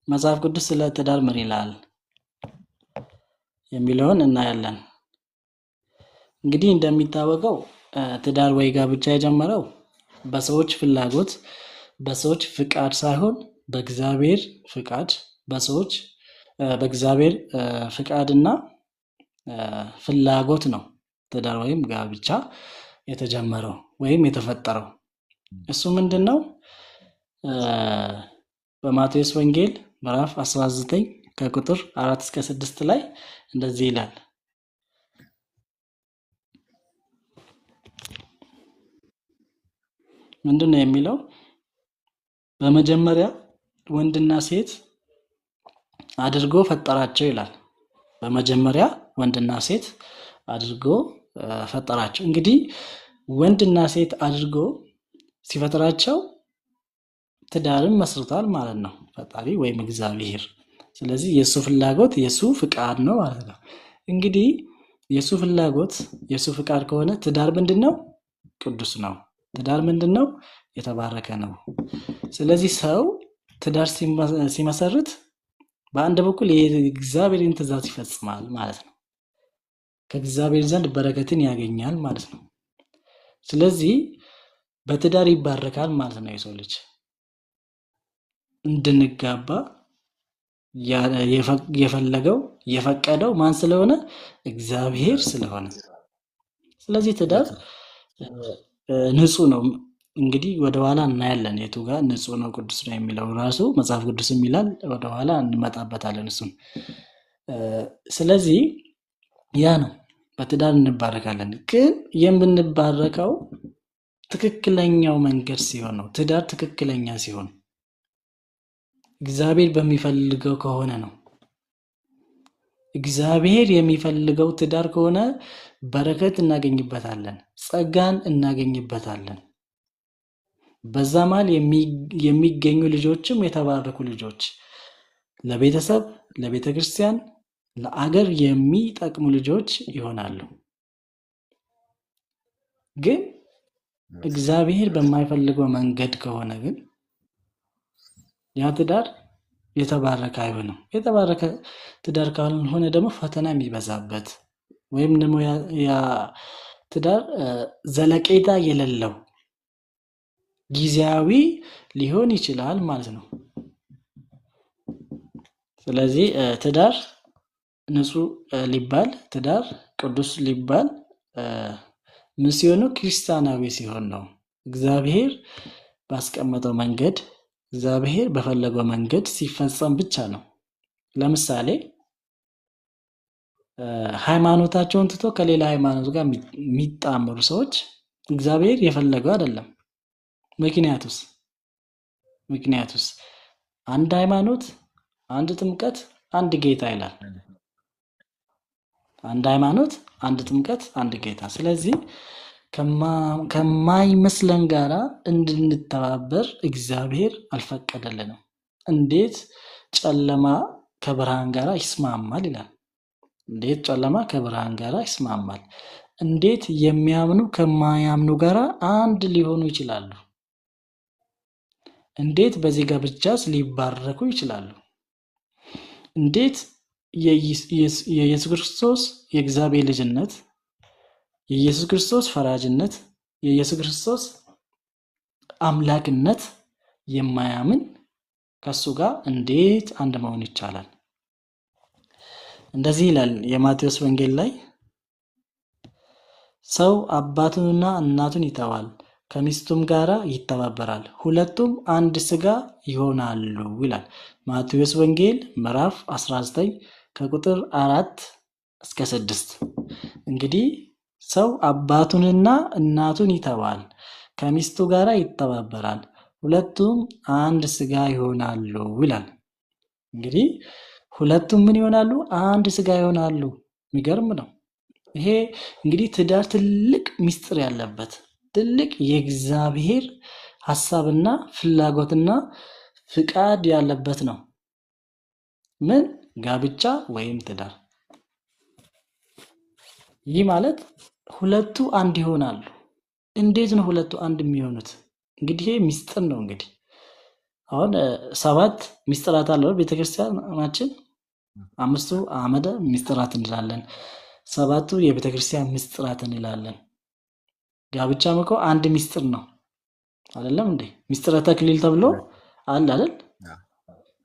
መጽሐፍ ቅዱስ ስለ ትዳር ምን ይላል የሚለውን እናያለን። እንግዲህ እንደሚታወቀው ትዳር ወይ ጋብቻ የጀመረው በሰዎች ፍላጎት በሰዎች ፍቃድ ሳይሆን በእግዚአብሔር ፍቃድ በሰዎች በእግዚአብሔር ፍቃድና ፍላጎት ነው ትዳር ወይም ጋብቻ የተጀመረው ወይም የተፈጠረው። እሱ ምንድን ነው? በማቴዎስ ወንጌል ምዕራፍ 19 ከቁጥር 4 እስከ 6 ላይ እንደዚህ ይላል። ምንድን ነው የሚለው? በመጀመሪያ ወንድና ሴት አድርጎ ፈጠራቸው ይላል። በመጀመሪያ ወንድና ሴት አድርጎ ፈጠራቸው። እንግዲህ ወንድና ሴት አድርጎ ሲፈጥራቸው ትዳርን መስርቷል ማለት ነው ፈጣሪ ወይም እግዚአብሔር። ስለዚህ የእሱ ፍላጎት የእሱ ፍቃድ ነው ማለት ነው። እንግዲህ የእሱ ፍላጎት የእሱ ፍቃድ ከሆነ ትዳር ምንድን ነው? ቅዱስ ነው። ትዳር ምንድን ነው? የተባረከ ነው። ስለዚህ ሰው ትዳር ሲመሰርት በአንድ በኩል የእግዚአብሔርን ትእዛዝ ይፈጽማል ማለት ነው። ከእግዚአብሔር ዘንድ በረከትን ያገኛል ማለት ነው። ስለዚህ በትዳር ይባረካል ማለት ነው። የሰው ልጅ እንድንጋባ የፈለገው የፈቀደው ማን ስለሆነ? እግዚአብሔር ስለሆነ። ስለዚህ ትዳር ንጹህ ነው። እንግዲህ ወደኋላ እናያለን የቱ ጋር ንጹህ ነው ቅዱስ ነው የሚለው ራሱ መጽሐፍ ቅዱስም ይላል። ወደኋላ እንመጣበታለን እሱን። ስለዚህ ያ ነው በትዳር እንባረካለን። ግን የምንባረከው ትክክለኛው መንገድ ሲሆን ነው። ትዳር ትክክለኛ ሲሆን እግዚአብሔር በሚፈልገው ከሆነ ነው። እግዚአብሔር የሚፈልገው ትዳር ከሆነ በረከት እናገኝበታለን፣ ጸጋን እናገኝበታለን። በዛ መሃል የሚገኙ ልጆችም የተባረኩ ልጆች ለቤተሰብ፣ ለቤተ ክርስቲያን፣ ለአገር የሚጠቅሙ ልጆች ይሆናሉ። ግን እግዚአብሔር በማይፈልገው መንገድ ከሆነ ግን ያ ትዳር የተባረከ አይሆንም። የተባረከ ትዳር ካልሆነ ደግሞ ፈተና የሚበዛበት ወይም ደግሞ ያ ትዳር ዘለቄታ የሌለው ጊዜያዊ ሊሆን ይችላል ማለት ነው። ስለዚህ ትዳር ንጹህ ሊባል ትዳር ቅዱስ ሊባል ምን ሲሆን ነው? ክርስቲያናዊ ሲሆን ነው። እግዚአብሔር ባስቀመጠው መንገድ እግዚአብሔር በፈለገው መንገድ ሲፈጸም ብቻ ነው። ለምሳሌ ሃይማኖታቸውን ትቶ ከሌላ ሃይማኖት ጋር የሚጣመሩ ሰዎች እግዚአብሔር የፈለገው አይደለም። ምክንያቱስ ምክንያቱስ አንድ ሃይማኖት፣ አንድ ጥምቀት፣ አንድ ጌታ ይላል። አንድ ሃይማኖት፣ አንድ ጥምቀት፣ አንድ ጌታ። ስለዚህ ከማይመስለን ጋራ እንድንተባበር እግዚአብሔር አልፈቀደልንም። እንዴት ጨለማ ከብርሃን ጋራ ይስማማል ይላል። እንዴት ጨለማ ከብርሃን ጋራ ይስማማል? እንዴት የሚያምኑ ከማያምኑ ጋራ አንድ ሊሆኑ ይችላሉ? እንዴት በዚህ ጋብቻስ ሊባረኩ ይችላሉ? እንዴት የኢየሱስ ክርስቶስ የእግዚአብሔር ልጅነት፣ የኢየሱስ ክርስቶስ ፈራጅነት፣ የኢየሱስ ክርስቶስ አምላክነት የማያምን ከሱ ጋር እንዴት አንድ መሆን ይቻላል? እንደዚህ ይላል የማቴዎስ ወንጌል ላይ ሰው አባቱንና እናቱን ይተዋል፣ ከሚስቱም ጋር ይተባበራል፣ ሁለቱም አንድ ስጋ ይሆናሉ ይላል። ማቴዎስ ወንጌል ምዕራፍ 19 ከቁጥር 4 እስከ 6። እንግዲህ ሰው አባቱንና እናቱን ይተዋል፣ ከሚስቱ ጋር ይተባበራል፣ ሁለቱም አንድ ስጋ ይሆናሉ ይላል። እንግዲህ ሁለቱም ምን ይሆናሉ? አንድ ስጋ ይሆናሉ። የሚገርም ነው። ይሄ እንግዲህ ትዳር ትልቅ ምስጢር ያለበት ትልቅ የእግዚአብሔር ሐሳብና ፍላጎትና ፍቃድ ያለበት ነው። ምን ጋብቻ ወይም ትዳር። ይህ ማለት ሁለቱ አንድ ይሆናሉ። እንዴት ነው ሁለቱ አንድ የሚሆኑት? እንግዲህ ይሄ ምስጢር ነው። እንግዲህ አሁን 7 ሚስጥራት አለው ቤተክርስቲያናችን። 5ቱ አመደ ሚስጥራት እንላለን፣ 7ቱ የቤተክርስቲያን ሚስጥራት እንላለን። ጋብቻም እኮ አንድ ሚስጥር ነው አይደለም እንዴ? ሚስጥረ ተክሊል ተብሎ አለ አይደል?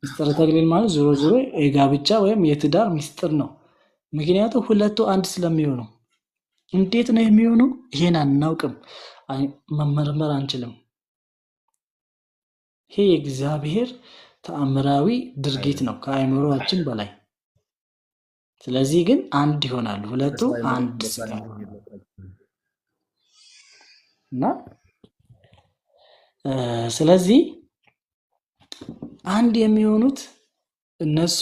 ሚስጥረ ተክሊል ማለት ዞሮ ዞሮ የጋብቻ ወይም የትዳር ሚስጥር ነው። ምክንያቱም ሁለቱ አንድ ስለሚሆኑ። እንዴት ነው የሚሆኑ? ይሄን አናውቅም፣ መመርመር አንችልም። ይሄ የእግዚአብሔር ተአምራዊ ድርጊት ነው ከአእምሮአችን በላይ። ስለዚህ ግን አንድ ይሆናሉ ሁለቱ አንድ ስጋ እና ስለዚህ አንድ የሚሆኑት እነሱ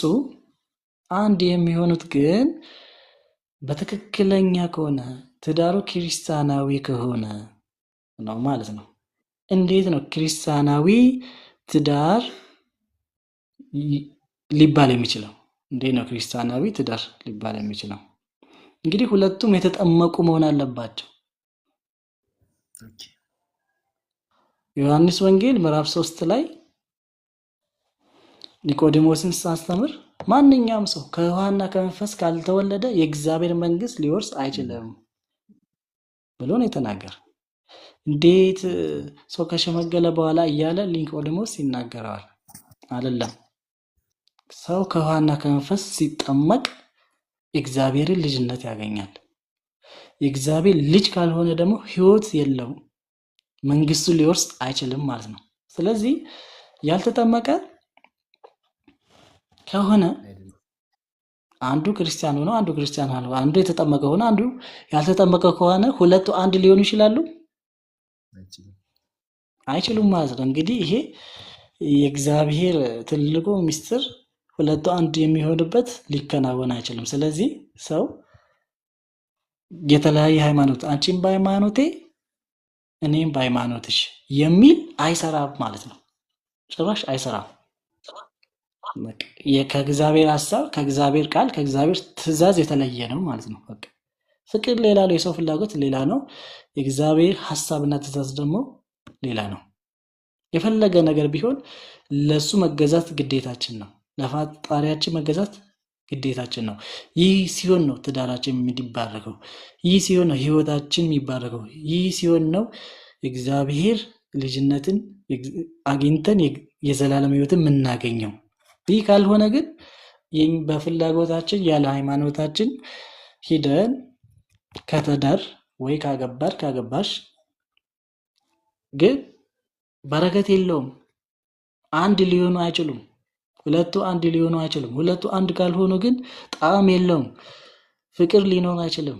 አንድ የሚሆኑት ግን በትክክለኛ ከሆነ ትዳሩ ክርስቲያናዊ ከሆነ ነው ማለት ነው። እንዴት ነው ክርስቲያናዊ ትዳር ሊባል የሚችለው? እንዴት ነው ክርስቲያናዊ ትዳር ሊባል የሚችለው? እንግዲህ ሁለቱም የተጠመቁ መሆን አለባቸው። ዮሐንስ ወንጌል ምዕራፍ 3 ላይ ኒቆዲሞስን ሳስተምር ማንኛውም ሰው ከውሃና ከመንፈስ ካልተወለደ የእግዚአብሔር መንግስት ሊወርስ አይችልም ብሎ ነው የተናገረ። እንዴት ሰው ከሸመገለ በኋላ እያለ ኒቆዲሞስ ይናገረዋል? አይደለም፣ ሰው ከውሃና ከመንፈስ ሲጠመቅ የእግዚአብሔርን ልጅነት ያገኛል። የእግዚአብሔር ልጅ ካልሆነ ደግሞ ህይወት የለውም፣ መንግስቱ ሊወርስ አይችልም ማለት ነው። ስለዚህ ያልተጠመቀ ከሆነ አንዱ ክርስቲያን ሆኖ አንዱ ክርስቲያን ሆኖ አንዱ የተጠመቀ ሆኖ አንዱ ያልተጠመቀ ከሆነ ሁለቱ አንድ ሊሆኑ ይችላሉ? አይችሉም ማለት ነው። እንግዲህ ይሄ የእግዚአብሔር ትልቁ ሚስጥር ሁለቱ አንድ የሚሆንበት ሊከናወን አይችልም። ስለዚህ ሰው የተለያየ ሃይማኖት አንቺም በሃይማኖቴ እኔም በሃይማኖትሽ የሚል አይሰራም ማለት ነው። ጭራሽ አይሰራም። ከእግዚአብሔር ሐሳብ፣ ከእግዚአብሔር ቃል፣ ከእግዚአብሔር ትእዛዝ የተለየ ነው ማለት ነው። በቃ ፍቅር ሌላ ነው፣ የሰው ፍላጎት ሌላ ነው። የእግዚአብሔር ሐሳብና ትእዛዝ ደግሞ ሌላ ነው። የፈለገ ነገር ቢሆን ለሱ መገዛት ግዴታችን ነው። ለፈጣሪያችን መገዛት ግዴታችን ነው። ይህ ሲሆን ነው ትዳራችን የሚባረከው። ይህ ሲሆን ነው ህይወታችን የሚባረከው። ይህ ሲሆን ነው የእግዚአብሔር ልጅነትን አግኝተን የዘላለም ህይወትን የምናገኘው። ይህ ካልሆነ ግን በፍላጎታችን ያለ ሃይማኖታችን ሂደን ከተዳር ወይ ካገባር ካገባሽ ግን በረከት የለውም። አንድ ሊሆኑ አይችሉም። ሁለቱ አንድ ሊሆኑ አይችሉም። ሁለቱ አንድ ካልሆኑ ግን ጣዕም የለውም። ፍቅር ሊኖር አይችልም።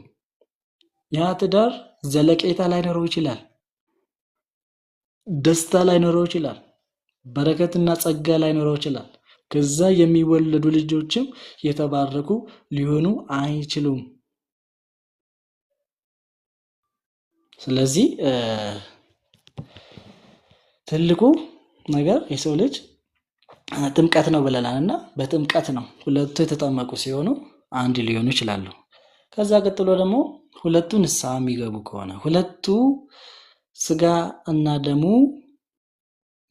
ያ ትዳር ዘለቄታ ላይኖረው ይችላል። ደስታ ላይኖረው ይችላል። በረከትና ጸጋ ላይኖረው ይችላል። ከዛ የሚወለዱ ልጆችም የተባረኩ ሊሆኑ አይችሉም። ስለዚህ ትልቁ ነገር የሰው ልጅ ጥምቀት ነው ብለናልና በጥምቀት ነው ሁለቱ የተጠመቁ ሲሆኑ አንድ ሊሆኑ ይችላሉ። ከዛ ቀጥሎ ደግሞ ሁለቱ ንስሐ የሚገቡ ከሆነ ሁለቱ ስጋ እና ደሙ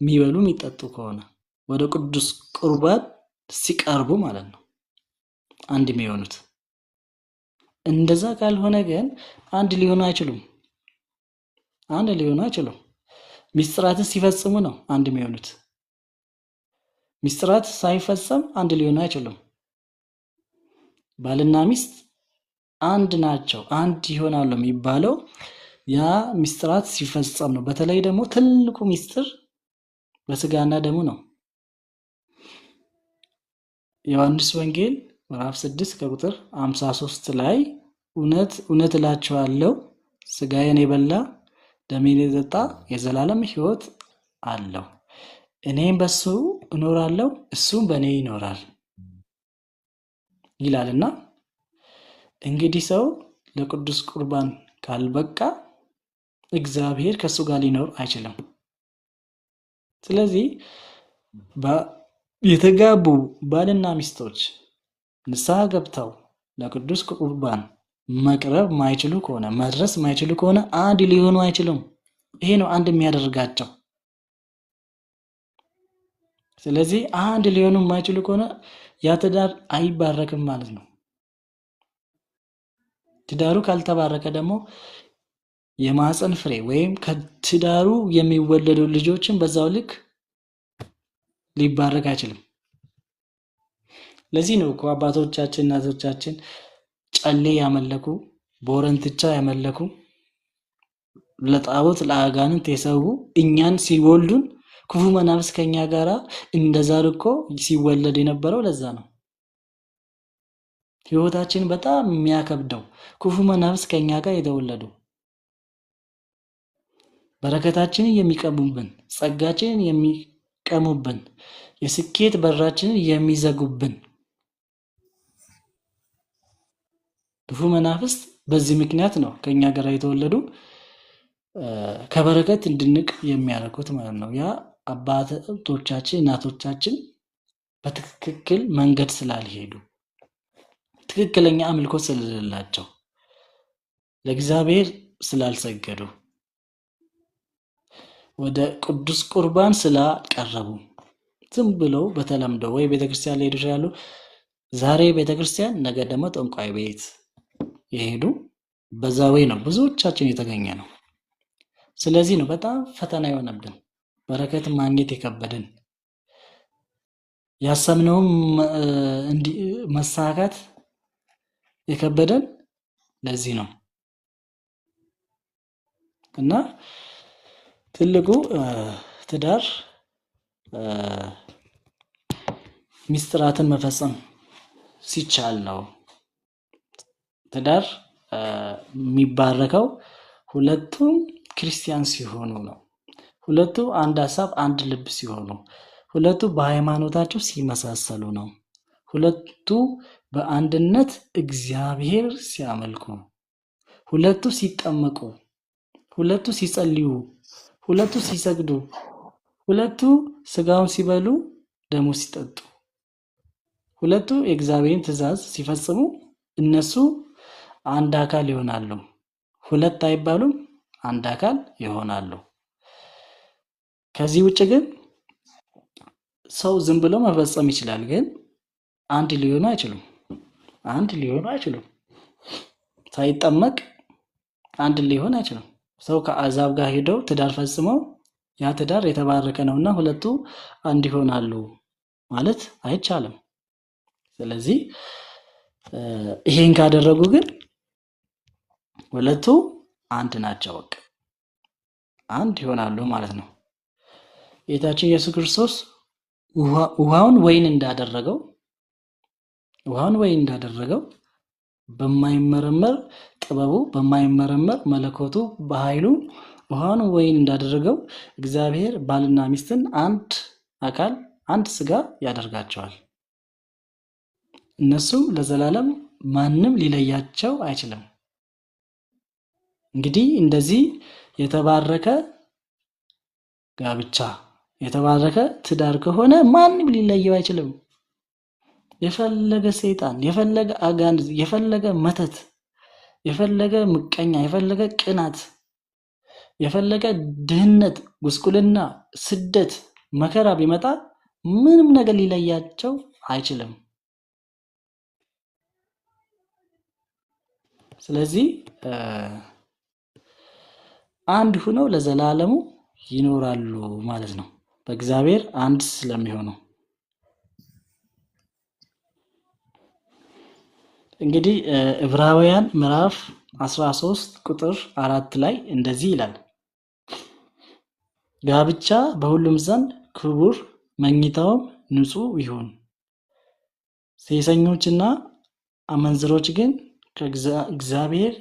የሚበሉ የሚጠጡ ከሆነ ወደ ቅዱስ ቁርባን ሲቀርቡ ማለት ነው አንድ የሚሆኑት። እንደዛ ካልሆነ ግን አንድ ሊሆኑ አይችሉም። አንድ ሊሆኑ አይችሉም። ሚስጥራትን ሲፈጽሙ ነው አንድ የሚሆኑት። ሚስጥራት ሳይፈጸም አንድ ሊሆኑ አይችሉም። ባልና ሚስት አንድ ናቸው፣ አንድ ይሆናሉ የሚባለው ያ ሚስጥራት ሲፈጸም ነው። በተለይ ደግሞ ትልቁ ሚስጥር በስጋና ደሙ ነው። ዮሐንስ ወንጌል ምዕራፍ 6 ከቁጥር 53 ላይ እውነት እውነት እላችኋለሁ ስጋዬን የበላ ደሜን የጠጣ የዘላለም ሕይወት አለው፣ እኔም በሱ እኖራለሁ እሱም በእኔ ይኖራል ይላልና እንግዲህ ሰው ለቅዱስ ቁርባን ካልበቃ እግዚአብሔር ከሱ ጋር ሊኖር አይችልም። ስለዚህ የተጋቡ ባልና ሚስቶች ንስሐ ገብተው ለቅዱስ ቁርባን መቅረብ ማይችሉ ከሆነ መድረስ ማይችሉ ከሆነ አንድ ሊሆኑ አይችሉም። ይሄ ነው አንድ የሚያደርጋቸው። ስለዚህ አንድ ሊሆኑ የማይችሉ ከሆነ ያ ትዳር አይባረክም ማለት ነው። ትዳሩ ካልተባረከ ደግሞ የማህፀን ፍሬ ወይም ከትዳሩ የሚወለዱ ልጆችን በዛው ልክ ሊባረክ አይችልም። ለዚህ ነው እኮ አባቶቻችን እናቶቻችን ጨሌ ያመለኩ፣ ቦረንትቻ ያመለኩ፣ ለጣዖት ለአጋንንት የሰዉ እኛን ሲወልዱን ክፉ መናፍስት ከኛ ጋራ እንደዛ እኮ ሲወለድ የነበረው ለዛ ነው። ህይወታችን በጣም የሚያከብደው ክፉ መናፍስት ከኛ ጋር የተወለዱ በረከታችንን የሚቀሙብን፣ ጸጋችንን የሚቀሙብን፣ የስኬት በራችንን የሚዘጉብን ክፉ መናፍስት በዚህ ምክንያት ነው ከኛ ጋር የተወለዱ ከበረከት እንድንቅ የሚያደርጉት ማለት ነው። ያ አባቶቻችን እናቶቻችን በትክክል መንገድ ስላልሄዱ፣ ትክክለኛ አምልኮ ስለሌላቸው፣ ለእግዚአብሔር ስላልሰገዱ፣ ወደ ቅዱስ ቁርባን ስላልቀረቡ፣ ዝም ብለው በተለምዶ ወይ ቤተክርስቲያን ሊሄዱ ይችላሉ። ዛሬ ቤተክርስቲያን፣ ነገ ደግሞ ጠንቋይ ቤት የሄዱ በዛ ወይ ነው ብዙዎቻችን የተገኘ ነው። ስለዚህ ነው በጣም ፈተና የሆነብን፣ በረከት ማግኘት የከበድን፣ ያሰብነውም መሳካት የከበደን ለዚህ ነው። እና ትልቁ ትዳር ሚስጥራትን መፈጸም ሲቻል ነው። ትዳር የሚባረከው ሁለቱም ክርስቲያን ሲሆኑ ነው። ሁለቱ አንድ ሀሳብ አንድ ልብ ሲሆኑ፣ ሁለቱ በሃይማኖታቸው ሲመሳሰሉ ነው። ሁለቱ በአንድነት እግዚአብሔር ሲያመልኩ፣ ሁለቱ ሲጠመቁ፣ ሁለቱ ሲጸልዩ፣ ሁለቱ ሲሰግዱ፣ ሁለቱ ስጋውን ሲበሉ ደሙ ሲጠጡ፣ ሁለቱ የእግዚአብሔርን ትእዛዝ ሲፈጽሙ እነሱ አንድ አካል ይሆናሉ። ሁለት አይባሉም፣ አንድ አካል ይሆናሉ። ከዚህ ውጭ ግን ሰው ዝም ብሎ መፈጸም ይችላል፣ ግን አንድ ሊሆኑ አይችሉም። አንድ ሊሆኑ አይችሉም። ሳይጠመቅ አንድ ሊሆን አይችልም። ሰው ከአሕዛብ ጋር ሄደው ትዳር ፈጽመው ያ ትዳር የተባረከ ነውና ሁለቱ አንድ ይሆናሉ ማለት አይቻልም። ስለዚህ ይሄን ካደረጉ ግን ሁለቱ አንድ ናቸው፣ በቃ አንድ ይሆናሉ ማለት ነው። ጌታችን ኢየሱስ ክርስቶስ ውሃውን ወይን እንዳደረገው ውሃውን ወይን እንዳደረገው በማይመረመር ጥበቡ በማይመረመር መለኮቱ በኃይሉ ውሃውን ወይን እንዳደረገው እግዚአብሔር ባልና ሚስትን አንድ አካል አንድ ስጋ ያደርጋቸዋል። እነሱም ለዘላለም ማንም ሊለያቸው አይችልም። እንግዲህ እንደዚህ የተባረከ ጋብቻ የተባረከ ትዳር ከሆነ ማንም ሊለየው አይችልም። የፈለገ ሰይጣን፣ የፈለገ አጋንንት፣ የፈለገ መተት፣ የፈለገ ምቀኛ፣ የፈለገ ቅናት፣ የፈለገ ድህነት፣ ጉስቁልና፣ ስደት፣ መከራ ቢመጣ ምንም ነገር ሊለያቸው አይችልም። ስለዚህ አንድ ሆነው ለዘላለሙ ይኖራሉ ማለት ነው፣ በእግዚአብሔር አንድ ስለሚሆኑ። እንግዲህ ዕብራውያን ምዕራፍ 13 ቁጥር 4 ላይ እንደዚህ ይላል፣ ጋብቻ በሁሉም ዘንድ ክቡር፣ መኝታውም ንጹሕ ይሁን፣ ሴሰኞችና አመንዝሮች ግን ከእግዚአብሔር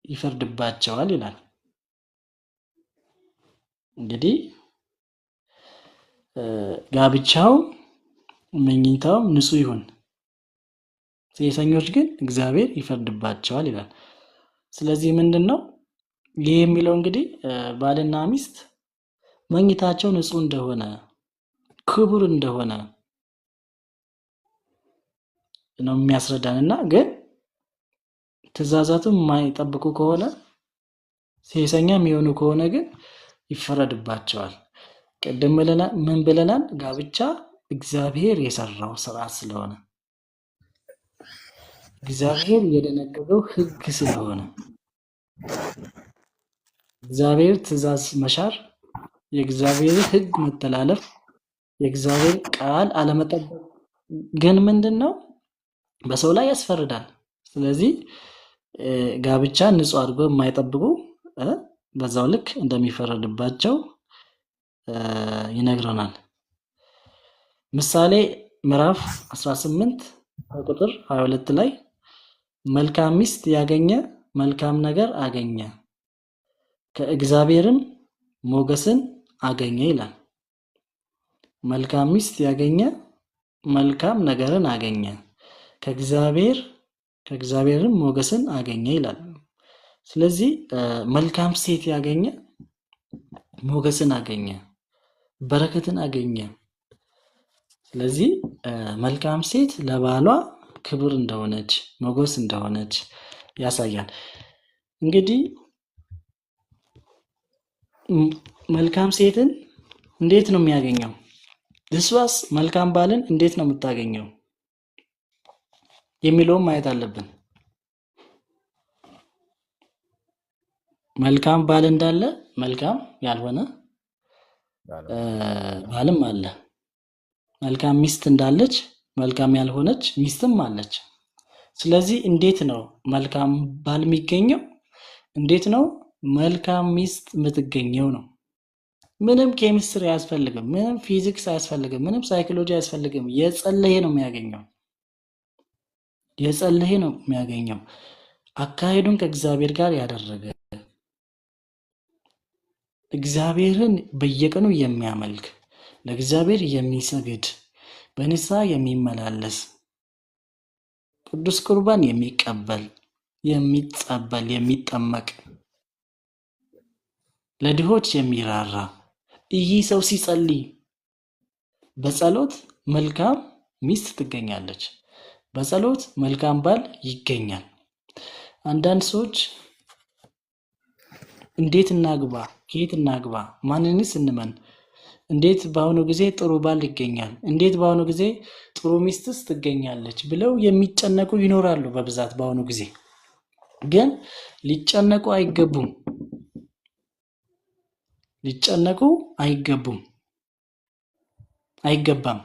ይፈርድባቸዋል ይላል። እንግዲህ ጋብቻው መኝታውም ንጹሕ ይሁን፣ ሴሰኞች ግን እግዚአብሔር ይፈርድባቸዋል ይላል። ስለዚህ ምንድነው ይህ የሚለው? እንግዲህ ባልና ሚስት መኝታቸው ንጹሕ እንደሆነ ክቡር እንደሆነ ነው የሚያስረዳንና ግን ትእዛዛቱን የማይጠብቁ ከሆነ ሴሰኛ የሚሆኑ ከሆነ ግን ይፈረድባቸዋል። ቅድም ምን ብለናል? ጋብቻ እግዚአብሔር የሰራው ስርዓት ስለሆነ፣ እግዚአብሔር የደነገገው ሕግ ስለሆነ፣ እግዚአብሔር ትእዛዝ መሻር፣ የእግዚአብሔር ሕግ መተላለፍ፣ የእግዚአብሔር ቃል አለመጠበቅ ግን ምንድን ነው? በሰው ላይ ያስፈርዳል። ስለዚህ ጋብቻ ንጹሕ አድርጎ የማይጠብቁ በዛው ልክ እንደሚፈረድባቸው ይነግረናል። ምሳሌ ምዕራፍ 18 ቁጥር 22 ላይ መልካም ሚስት ያገኘ መልካም ነገር አገኘ፣ ከእግዚአብሔርም ሞገስን አገኘ ይላል። መልካም ሚስት ያገኘ መልካም ነገርን አገኘ፣ ከእግዚአብሔርም ሞገስን አገኘ ይላል። ስለዚህ መልካም ሴት ያገኘ ሞገስን አገኘ፣ በረከትን አገኘ። ስለዚህ መልካም ሴት ለባሏ ክብር እንደሆነች፣ ሞገስ እንደሆነች ያሳያል። እንግዲህ መልካም ሴትን እንዴት ነው የሚያገኘው? እሷስ መልካም ባልን እንዴት ነው የምታገኘው የሚለውም ማየት አለብን። መልካም ባል እንዳለ መልካም ያልሆነ ባልም አለ። መልካም ሚስት እንዳለች መልካም ያልሆነች ሚስትም አለች። ስለዚህ እንዴት ነው መልካም ባል የሚገኘው? እንዴት ነው መልካም ሚስት የምትገኘው ነው። ምንም ኬሚስትሪ አያስፈልግም፣ ምንም ፊዚክስ አያስፈልግም፣ ምንም ሳይኮሎጂ አያስፈልግም። የጸለየ ነው የሚያገኘው። የጸለየ ነው የሚያገኘው። አካሄዱን ከእግዚአብሔር ጋር ያደረገ፣ እግዚአብሔርን በየቀኑ የሚያመልክ፣ ለእግዚአብሔር የሚሰግድ፣ በንስሐ የሚመላለስ፣ ቅዱስ ቁርባን የሚቀበል፣ የሚጸበል፣ የሚጠመቅ፣ ለድሆች የሚራራ፣ ይህ ሰው ሲጸልይ በጸሎት መልካም ሚስት ትገኛለች። በጸሎት መልካም ባል ይገኛል። አንዳንድ ሰዎች እንዴት እናግባ? ከየት እናግባ? ማንንስ እንመን? እንዴት በአሁኑ ጊዜ ጥሩ ባል ይገኛል? እንዴት በአሁኑ ጊዜ ጥሩ ሚስትስ ትገኛለች? ብለው የሚጨነቁ ይኖራሉ በብዛት በአሁኑ ጊዜ። ግን ሊጨነቁ አይገቡም። ሊጨነቁ አይገቡም፣ አይገባም።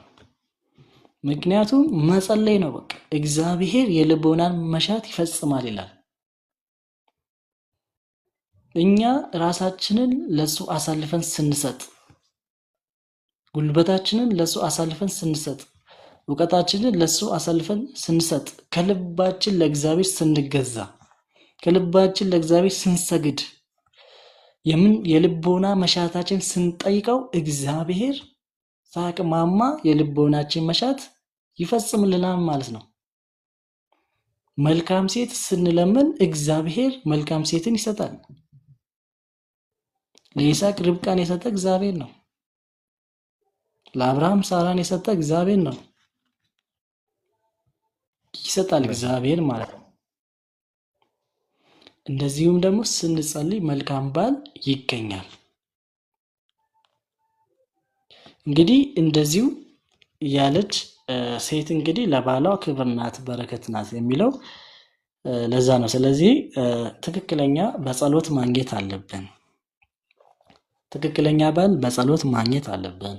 ምክንያቱም መጸለይ ነው። በቃ እግዚአብሔር የልቦናን መሻት ይፈጽማል ይላል። እኛ ራሳችንን ለሱ አሳልፈን ስንሰጥ፣ ጉልበታችንን ለሱ አሳልፈን ስንሰጥ፣ እውቀታችንን ለሱ አሳልፈን ስንሰጥ፣ ከልባችን ለእግዚአብሔር ስንገዛ፣ ከልባችን ለእግዚአብሔር ስንሰግድ፣ የምን የልቦና መሻታችን ስንጠይቀው እግዚአብሔር ሳቅማማ የልቦናችን መሻት ይፈጽምልናል ማለት ነው። መልካም ሴት ስንለምን እግዚአብሔር መልካም ሴትን ይሰጣል። ለይስሐቅ ርብቃን የሰጠ እግዚአብሔር ነው። ለአብርሃም ሳራን የሰጠ እግዚአብሔር ነው። ይሰጣል እግዚአብሔር ማለት ነው። እንደዚሁም ደግሞ ስንጸልይ መልካም ባል ይገኛል። እንግዲህ እንደዚሁ ያለች ሴት እንግዲህ ለባሏ ክብር ናት፣ በረከት ናት የሚለው ለዛ ነው። ስለዚህ ትክክለኛ በጸሎት ማግኘት አለብን። ትክክለኛ ባል በጸሎት ማግኘት አለብን።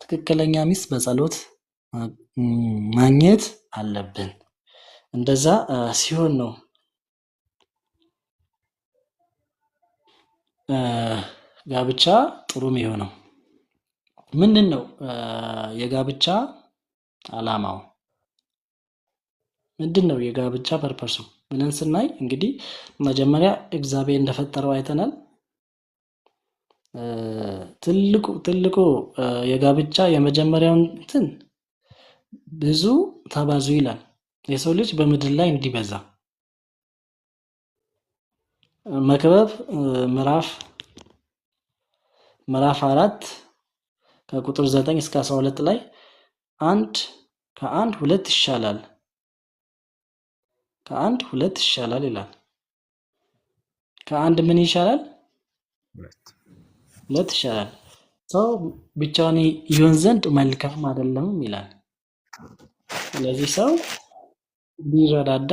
ትክክለኛ ሚስት በጸሎት ማግኘት አለብን። እንደዛ ሲሆን ነው ጋብቻ ጥሩ የሚሆነው። ምንድን ነው የጋብቻ ዓላማው? ምንድን ነው የጋብቻ purpose ኡ ብለን ስናይ እንግዲህ መጀመሪያ እግዚአብሔር እንደፈጠረው አይተናል። ትልቁ ትልቁ የጋብቻ የመጀመሪያውን እንትን ብዙ ተባዙ ይላል። የሰው ልጅ በምድር ላይ እንዲበዛ መክብብ ምዕራፍ 4 ከቁጥር 9 እስከ 12 ላይ አንድ ከአንድ ሁለት ይሻላል፣ ከአንድ ሁለት ይሻላል ይላል። ከአንድ ምን ይሻላል? ሁለት። ሁለት ይሻላል። ሰው ብቻውን ይሆን ዘንድ መልካም አይደለም ይላል። ስለዚህ ሰው እንዲረዳዳ፣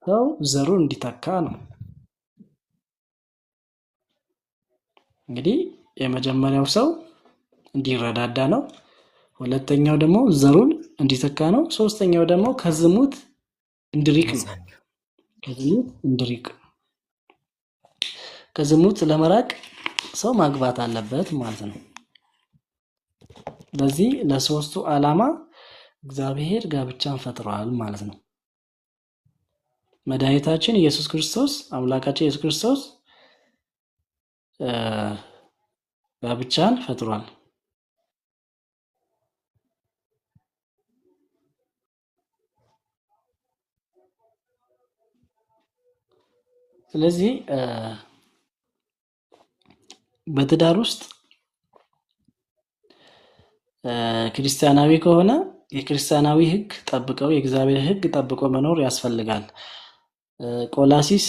ሰው ዘሩ እንዲተካ ነው። እንግዲህ የመጀመሪያው ሰው እንዲረዳዳ ነው። ሁለተኛው ደግሞ ዘሩን እንዲተካ ነው። ሶስተኛው ደግሞ ከዝሙት እንዲርቅ ነው። ከዝሙት እንዲርቅ፣ ከዝሙት ለመራቅ ሰው ማግባት አለበት ማለት ነው። ለዚህ ለሶስቱ ዓላማ እግዚአብሔር ጋብቻን ፈጥሯል ማለት ነው። መድኃኒታችን ኢየሱስ ክርስቶስ፣ አምላካችን ኢየሱስ ክርስቶስ ጋብቻን ፈጥሯል። ስለዚህ በትዳር ውስጥ ክርስቲያናዊ ከሆነ የክርስቲያናዊ ሕግ ጠብቀው፣ የእግዚአብሔር ሕግ ጠብቆ መኖር ያስፈልጋል። ቆላሲስ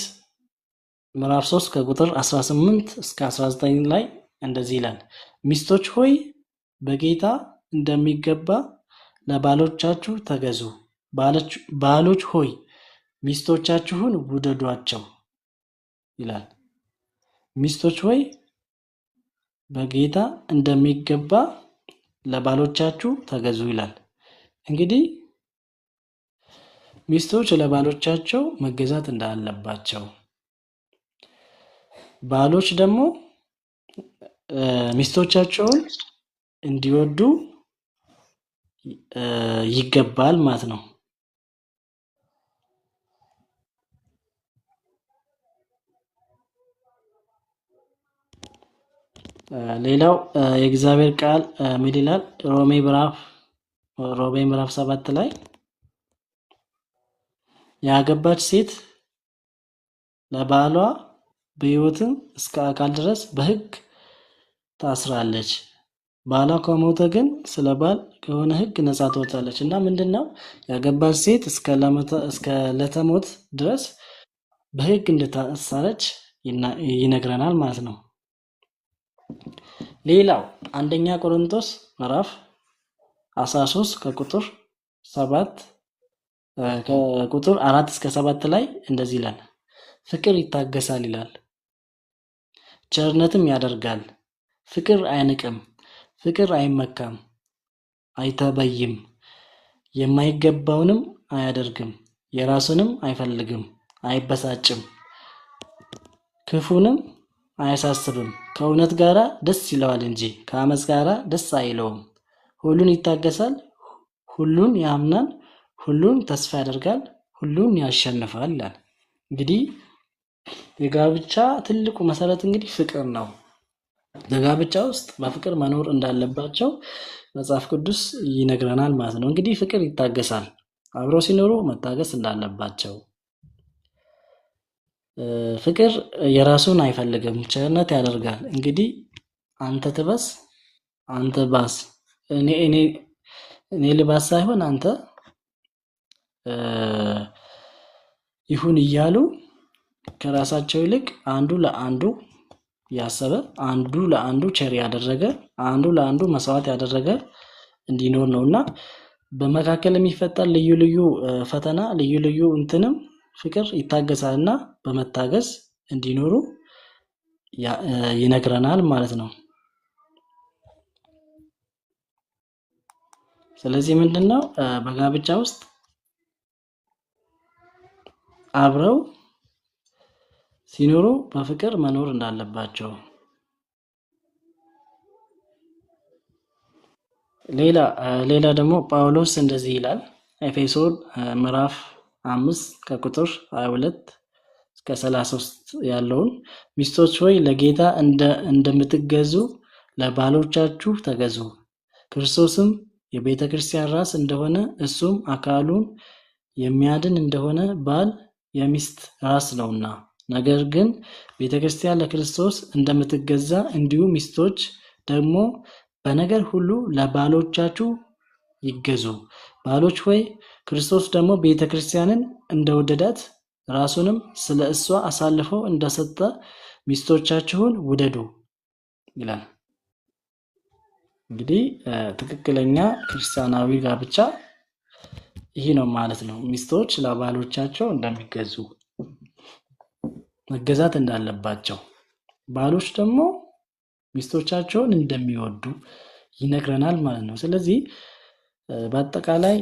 ምዕራፍ 3 ከቁጥር 18 እስከ 19 ላይ እንደዚህ ይላል። ሚስቶች ሆይ በጌታ እንደሚገባ ለባሎቻችሁ ተገዙ። ባሎች ሆይ ሚስቶቻችሁን ውደዷቸው ይላል። ሚስቶች ሆይ በጌታ እንደሚገባ ለባሎቻችሁ ተገዙ ይላል። እንግዲህ ሚስቶች ለባሎቻቸው መገዛት እንዳለባቸው፣ ባሎች ደግሞ ሚስቶቻቸውን እንዲወዱ ይገባል ማለት ነው። ሌላው የእግዚአብሔር ቃል ምን ይላል? ሮሜ ምዕራፍ 7 ላይ ያገባች ሴት ለባሏ በሕይወትም እስከ አካል ድረስ በሕግ ታስራለች። ባሏ ከሞተ ግን ስለ ባል ከሆነ ሕግ ነፃ ትወጣለች። እና ምንድን ነው? ያገባች ሴት እስከ ዕለተ ሞት ድረስ በሕግ እንደታሰረች ይነግረናል ማለት ነው። ሌላው አንደኛ ቆሮንቶስ ምዕራፍ 13 ከቁጥር 7፣ ከቁጥር 4 እስከ 7 ላይ እንደዚህ ይላል። ፍቅር ይታገሳል ይላል፣ ቸርነትም ያደርጋል። ፍቅር አይንቅም፣ ፍቅር አይመካም፣ አይተበይም፣ የማይገባውንም አያደርግም፣ የራሱንም አይፈልግም፣ አይበሳጭም፣ ክፉንም አያሳስብም። ከእውነት ጋር ደስ ይለዋል እንጂ ከአመፅ ጋር ደስ አይለውም። ሁሉን ይታገሳል፣ ሁሉን ያምናል፣ ሁሉን ተስፋ ያደርጋል፣ ሁሉን ያሸንፋል ይላል። እንግዲህ የጋብቻ ትልቁ መሰረት እንግዲህ ፍቅር ነው። በጋብቻ ውስጥ በፍቅር መኖር እንዳለባቸው መጽሐፍ ቅዱስ ይነግረናል ማለት ነው። እንግዲህ ፍቅር ይታገሳል፣ አብረው ሲኖሩ መታገስ እንዳለባቸው። ፍቅር የራሱን አይፈልግም፣ ቸርነት ያደርጋል። እንግዲህ አንተ ትበስ አንተ ባስ፣ እኔ ልባስ ሳይሆን አንተ ይሁን እያሉ ከራሳቸው ይልቅ አንዱ ለአንዱ ያሰበ፣ አንዱ ለአንዱ ቸር ያደረገ፣ አንዱ ለአንዱ መስዋዕት ያደረገ እንዲኖር ነው። እና በመካከል የሚፈጠር ልዩ ልዩ ፈተና፣ ልዩ ልዩ እንትንም ፍቅር ይታገሳል እና በመታገስ እንዲኖሩ ይነግረናል ማለት ነው። ስለዚህ ምንድነው? በጋብቻ ውስጥ አብረው ሲኖሩ በፍቅር መኖር እንዳለባቸው። ሌላ ደግሞ ጳውሎስ እንደዚህ ይላል። ኤፌሶን ምዕራፍ 5 ከቁጥር 22 እስከ 33 ያለውን፣ ሚስቶች ሆይ ለጌታ እንደምትገዙ ለባሎቻችሁ ተገዙ። ክርስቶስም የቤተ ክርስቲያን ራስ እንደሆነ፣ እሱም አካሉን የሚያድን እንደሆነ ባል የሚስት ራስ ነውና። ነገር ግን ቤተ ክርስቲያን ለክርስቶስ እንደምትገዛ እንዲሁ ሚስቶች ደግሞ በነገር ሁሉ ለባሎቻችሁ ይገዙ። ባሎች ሆይ ክርስቶስ ደግሞ ቤተ ክርስቲያንን እንደወደዳት ራሱንም ስለ እሷ አሳልፎ እንደሰጠ ሚስቶቻችሁን ውደዱ ይላል። እንግዲህ ትክክለኛ ክርስቲያናዊ ጋብቻ ይህ ነው ማለት ነው። ሚስቶች ለባሎቻቸው እንደሚገዙ መገዛት እንዳለባቸው፣ ባሎች ደግሞ ሚስቶቻቸውን እንደሚወዱ ይነግረናል ማለት ነው። ስለዚህ በአጠቃላይ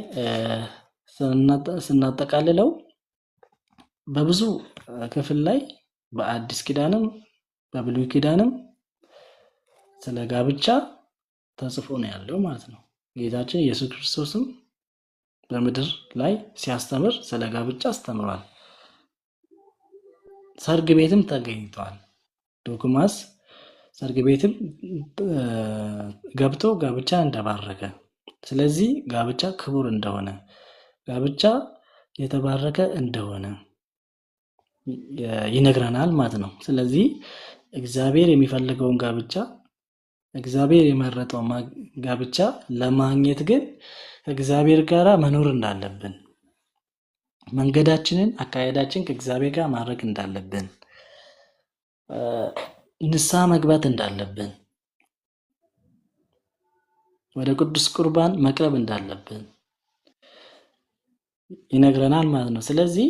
ስናጠቃልለው በብዙ ክፍል ላይ በአዲስ ኪዳንም በብሉይ ኪዳንም ስለ ጋብቻ ተጽፎ ነው ያለው ማለት ነው። ጌታችን ኢየሱስ ክርስቶስም በምድር ላይ ሲያስተምር ስለ ጋብቻ አስተምሯል። ሰርግ ቤትም ተገኝቷል። ዶክማስ ሰርግ ቤትም ገብቶ ጋብቻ እንደባረከ፣ ስለዚህ ጋብቻ ክቡር እንደሆነ፣ ጋብቻ የተባረከ እንደሆነ ይነግረናል ማለት ነው። ስለዚህ እግዚአብሔር የሚፈልገውን ጋብቻ፣ እግዚአብሔር የመረጠው ጋብቻ ለማግኘት ግን ከእግዚአብሔር ጋር መኖር እንዳለብን፣ መንገዳችንን አካሄዳችን ከእግዚአብሔር ጋር ማድረግ እንዳለብን፣ ንስሐ መግባት እንዳለብን፣ ወደ ቅዱስ ቁርባን መቅረብ እንዳለብን ይነግረናል ማለት ነው። ስለዚህ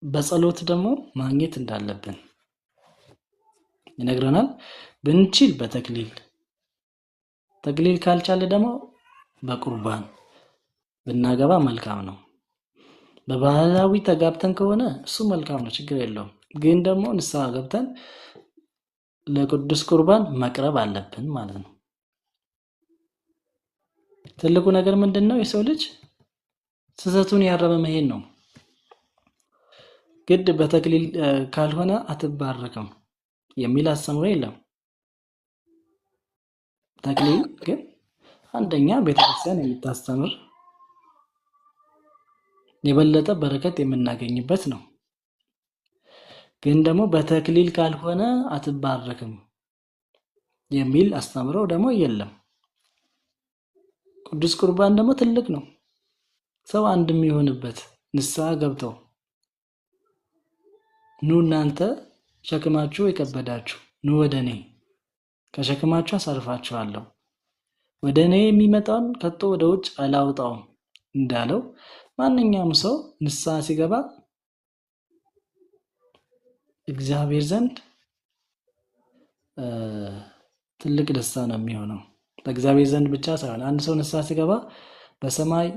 በጸሎት ደግሞ ማግኘት እንዳለብን ይነግረናል። ብንችል በተክሊል፣ ተክሊል ካልቻለ ደግሞ በቁርባን ብናገባ መልካም ነው። በባህላዊ ተጋብተን ከሆነ እሱ መልካም ነው፣ ችግር የለውም። ግን ደግሞ ንስሐ ገብተን ለቅዱስ ቁርባን መቅረብ አለብን ማለት ነው። ትልቁ ነገር ምንድን ነው? የሰው ልጅ ስህተቱን ያረመ መሄድ ነው። ግድ በተክሊል ካልሆነ አትባረክም የሚል አስተምሮ የለም። ተክሊል ግን አንደኛ ቤተክርስቲያን የምታስተምር የበለጠ በረከት የምናገኝበት ነው። ግን ደግሞ በተክሊል ካልሆነ አትባረክም የሚል አስተምሮ ደግሞ የለም። ቅዱስ ቁርባን ደግሞ ትልቅ ነው። ሰው አንድ የሚሆንበት ንስሐ ገብተው ኑ እናንተ ሸክማችሁ የከበዳችሁ ኑ ወደ እኔ ከሸክማችሁ አሳርፋችኋለሁ፣ ወደ እኔ የሚመጣውን ከቶ ወደ ውጭ አላውጣውም እንዳለው ማንኛውም ሰው ንስሐ ሲገባ እግዚአብሔር ዘንድ ትልቅ ደስታ ነው የሚሆነው። በእግዚአብሔር ዘንድ ብቻ ሳይሆን አንድ ሰው ንስሐ ሲገባ በሰማይ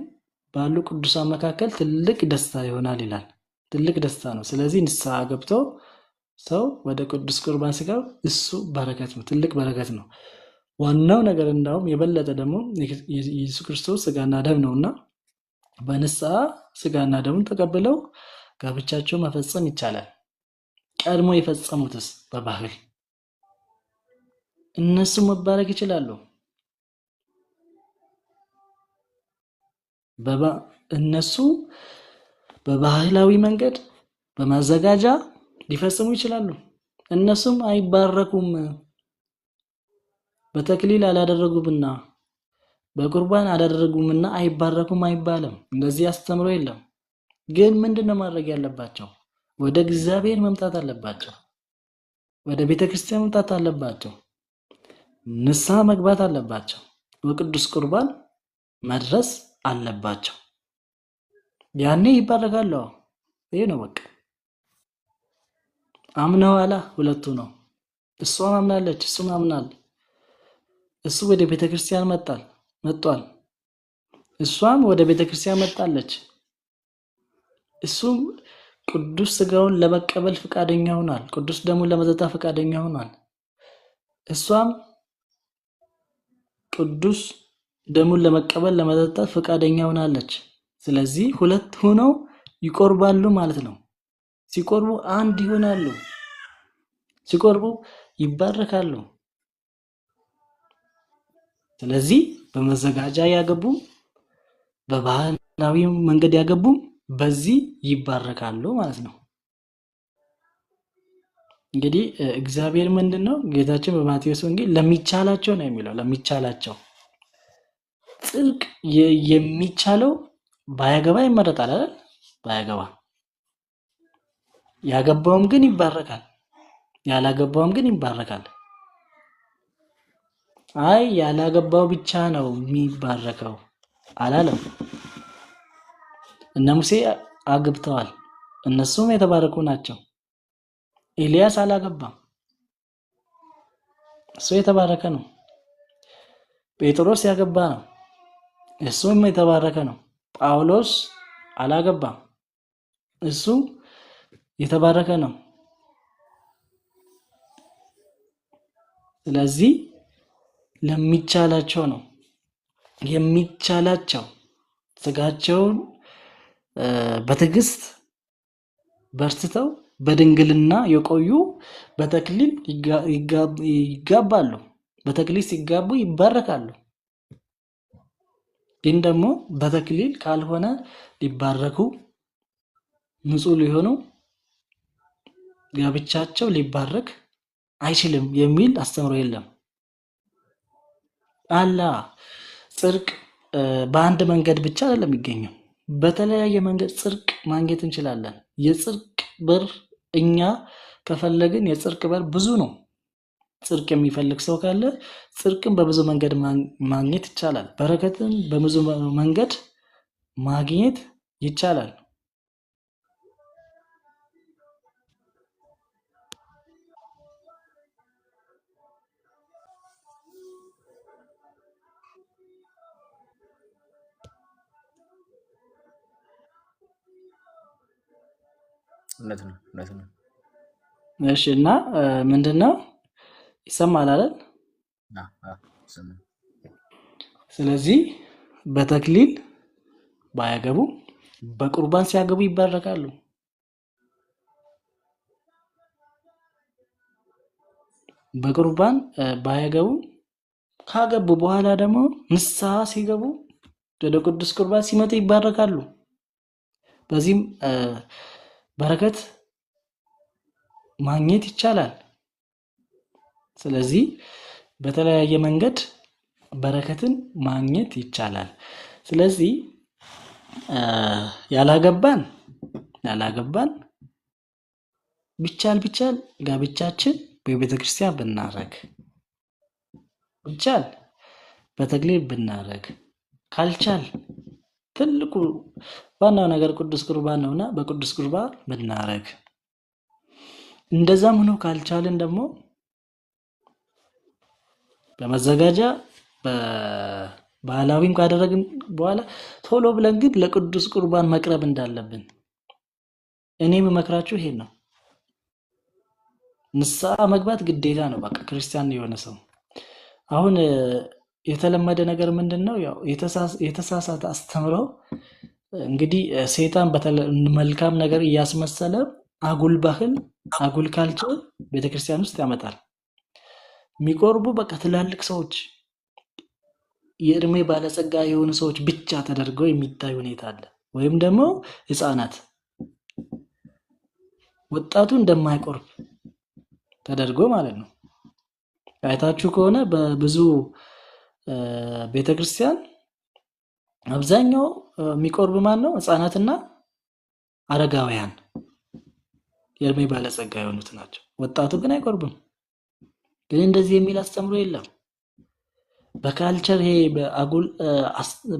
ባሉ ቅዱሳን መካከል ትልቅ ደስታ ይሆናል ይላል። ትልቅ ደስታ ነው። ስለዚህ ንስሐ ገብቶ ሰው ወደ ቅዱስ ቁርባን ሲገባ እሱ በረከት ነው፣ ትልቅ በረከት ነው። ዋናው ነገር እንዳውም የበለጠ ደግሞ የኢየሱስ ክርስቶስ ስጋና ደም ነውና በንስሐ ስጋና ደሙን ተቀብለው ጋብቻቸው መፈጸም ይቻላል። ቀድሞ የፈጸሙትስ በባህል እነሱ መባረክ ይችላሉ። እነሱ በባህላዊ መንገድ በማዘጋጃ ሊፈጽሙ ይችላሉ። እነሱም አይባረኩም። በተክሊል አላደረጉምና በቁርባን አላደረጉምና አይባረኩም አይባልም። እንደዚህ አስተምሮ የለም። ግን ምንድነው ማድረግ ያለባቸው? ወደ እግዚአብሔር መምጣት አለባቸው። ወደ ቤተክርስቲያን መምጣት አለባቸው። ንስሐ መግባት አለባቸው። በቅዱስ ቁርባን መድረስ አለባቸው። ያኔ ይባረካሉ። ይሄ ነው በቃ። አምነዋላ ሁለቱ ነው። እሷም አምናለች፣ እሱም አምናል። እሱ ወደ ቤተክርስቲያን መጥቷል። እሷም ወደ ቤተክርስቲያን መጣለች። እሱም ቅዱስ ስጋውን ለመቀበል ፈቃደኛ ሆኗል። ቅዱስ ደሙን ለመጠጣት ፈቃደኛ ሆኗል። እሷም ቅዱስ ደሙን ለመቀበል ለመጠጣት ፈቃደኛ ሆናለች። ስለዚህ ሁለት ሆነው ይቆርባሉ ማለት ነው። ሲቆርቡ አንድ ይሆናሉ። ሲቆርቡ ይባረካሉ። ስለዚህ በመዘጋጃ ያገቡ በባህላዊ መንገድ ያገቡ በዚህ ይባረካሉ ማለት ነው። እንግዲህ እግዚአብሔር ምንድነው ጌታችን በማቴዎስ ወንጌል ለሚቻላቸው ነው የሚለው። ለሚቻላቸው ጽድቅ የሚቻለው ባያገባ ይመረጣል አይደል? ባያገባ ያገባውም ግን ይባረካል፣ ያላገባውም ግን ይባረካል። አይ ያላገባው ብቻ ነው የሚባረከው አላለም። እነ ሙሴ አግብተዋል፣ እነሱም የተባረኩ ናቸው። ኤልያስ አላገባም፣ እሱ የተባረከ ነው። ጴጥሮስ ያገባ ነው፣ እሱም የተባረከ ነው። ጳውሎስ አላገባም፣ እሱ የተባረከ ነው። ስለዚህ ለሚቻላቸው ነው የሚቻላቸው ስጋቸውን በትዕግስት በርትተው በድንግልና የቆዩ በተክሊል ይጋባሉ። በተክሊል ሲጋቡ ይባረካሉ። ግን ደግሞ በተክሊል ካልሆነ ሊባረኩ ንጹህ ሊሆኑ ጋብቻቸው ሊባረክ አይችልም የሚል አስተምሮ የለም። አላ ጽድቅ በአንድ መንገድ ብቻ አይደለም የሚገኘው። በተለያየ መንገድ ጽድቅ ማግኘት እንችላለን። የጽድቅ በር እኛ ከፈለግን የጽድቅ በር ብዙ ነው። ጽድቅ የሚፈልግ ሰው ካለ ጽድቅን በብዙ መንገድ ማግኘት ይቻላል። በረከትን በብዙ መንገድ ማግኘት ይቻላል። እውነት ነው፣ እውነት ነው። እሺ እና ምንድን ነው ይሰማል አይደል? ይሰማል። ስለዚህ በተክሊል ባያገቡ በቁርባን ሲያገቡ ይባረካሉ። በቁርባን ባያገቡ ካገቡ በኋላ ደግሞ ንስሐ ሲገቡ ወደ ቅዱስ ቁርባን ሲመጡ ይባረካሉ። በዚህም በረከት ማግኘት ይቻላል። ስለዚህ በተለያየ መንገድ በረከትን ማግኘት ይቻላል። ስለዚህ ያላገባን ያላገባን ቢቻል ቢቻል ጋብቻችን በቤተ ክርስቲያን ብናረግ፣ ቢቻል በተክሊል ብናረግ፣ ካልቻል ትልቁ ዋናው ነገር ቅዱስ ቁርባን ነውና በቅዱስ ቁርባን ብናረግ፣ እንደዛም ሆኖ ካልቻልን ደግሞ በመዘጋጃ በባህላዊም ካደረግን በኋላ ቶሎ ብለን ግን ለቅዱስ ቁርባን መቅረብ እንዳለብን እኔ የምመክራችሁ ይሄን ነው። ንስሐ መግባት ግዴታ ነው። በቃ ክርስቲያን የሆነ ሰው አሁን የተለመደ ነገር ምንድን ነው? ያው የተሳሳተ አስተምሮ እንግዲህ ሰይጣን መልካም ነገር እያስመሰለ አጉል ባህል፣ አጉል culture ቤተክርስቲያን ውስጥ ያመጣል። የሚቆርቡ በቃ ትላልቅ ሰዎች፣ የእድሜ ባለጸጋ የሆኑ ሰዎች ብቻ ተደርገው የሚታይ ሁኔታ አለ። ወይም ደግሞ ህፃናት፣ ወጣቱ እንደማይቆርብ ተደርጎ ማለት ነው። አይታችሁ ከሆነ በብዙ ቤተክርስቲያን አብዛኛው የሚቆርብ ማን ነው? ህፃናትና አረጋውያን የእድሜ ባለጸጋ የሆኑት ናቸው። ወጣቱ ግን አይቆርብም። ግን እንደዚህ የሚል አስተምሮ የለም። በ culture ይሄ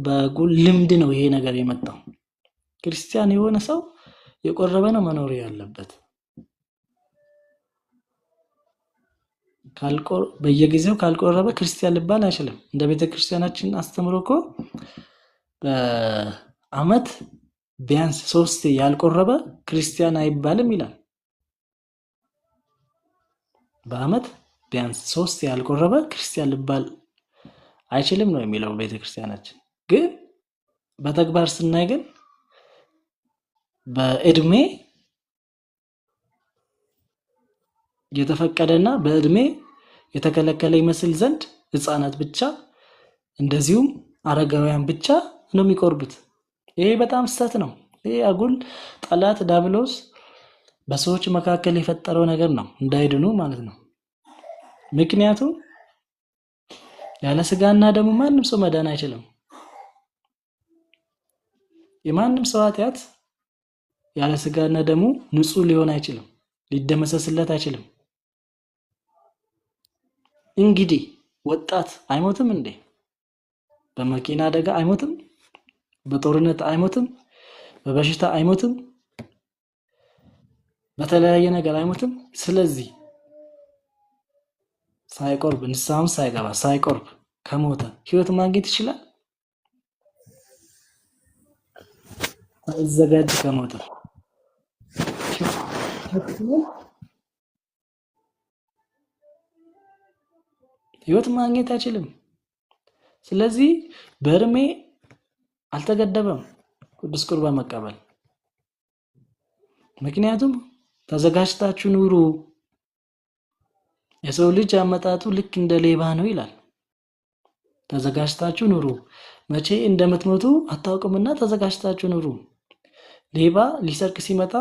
በአጉል ልምድ ነው ይሄ ነገር የመጣው። ክርስቲያን የሆነ ሰው የቆረበ ነው መኖር ያለበት። በየጊዜው ካልቆረበ ክርስቲያን ሊባል አይችልም። እንደ ቤተክርስቲያናችን አስተምሮ እኮ በአመት ቢያንስ 3 ያልቆረበ ክርስቲያን አይባልም ይላል። በአመት ቢያንስ 3 ያልቆረበ ክርስቲያን ሊባል አይችልም ነው የሚለው ቤተክርስቲያናችን። ግን በተግባር ስናይ ግን በእድሜ የተፈቀደና በእድሜ የተከለከለ ይመስል ዘንድ ህፃናት ብቻ እንደዚሁም አረጋውያን ብቻ ነው የሚቆርቡት። ይሄ በጣም ስህተት ነው። ይሄ አጉል ጠላት ዲያብሎስ በሰዎች መካከል የፈጠረው ነገር ነው፣ እንዳይድኑ ማለት ነው። ምክንያቱም ያለ ስጋና ደሙ ማንም ሰው መዳን አይችልም። የማንም ሰው ኃጢአት ያለ ስጋና ደሙ ንጹህ ሊሆን አይችልም፣ ሊደመሰስለት አይችልም። እንግዲህ ወጣት አይሞትም እንዴ? በመኪና አደጋ አይሞትም? በጦርነት አይሞትም? በበሽታ አይሞትም? በተለያየ ነገር አይሞትም? ስለዚህ ሳይቆርብ ንስሐም ሳይገባ ሳይቆርብ ከሞተ ህይወት ማግኘት ይችላል? ሳይዘጋጅ ከሞተ ህይወት ማግኘት አይችልም። ስለዚህ በእድሜ አልተገደበም ቅዱስ ቁርባን መቀበል። ምክንያቱም ተዘጋጅታችሁ ኑሩ፣ የሰው ልጅ አመጣጡ ልክ እንደ ሌባ ነው ይላል። ተዘጋጅታችሁ ኑሩ፣ መቼ እንደምትሞቱ አታውቁምና ተዘጋጅታችሁ ኑሩ። ሌባ ሊሰርቅ ሲመጣ